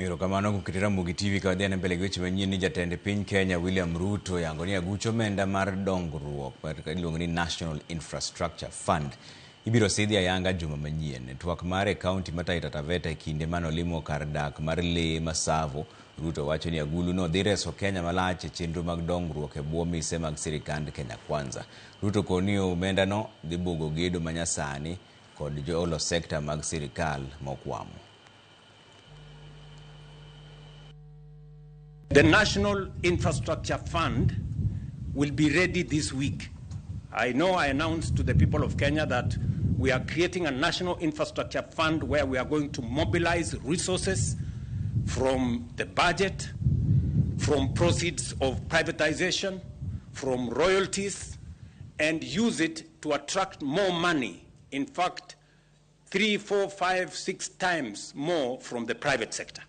Erokamano kuom kete Ramogi TV ka wadhi ane mbele gi weche manyien ni jatend piny Kenya William Ruto oyango ni aguch omenda mar dongruok iluongo ni National Infrastructure Fund ibiro sidhi ayanga juma manyien. E twak mare e kaunti ma Taita Taveta e kinde mane olimo kar dak mar lee ma Tsavo, Ruto wacho ni agulu no dhi reso Kenya malach e chenro mag dongruok e bwo mise mag sirikand Kenya Kwanza. Ruto koni omenda no dhi bugo gedo manyasani kod jolo sekta mag sirikal mokwamo. The National Infrastructure Fund will be ready this week. I know I announced to the people of Kenya that we are creating a National Infrastructure Fund where we are going to mobilize resources from the budget, from proceeds of privatization, from royalties, and use it to attract more money. In fact, 3, 4, 5, 6 times more from the private sector.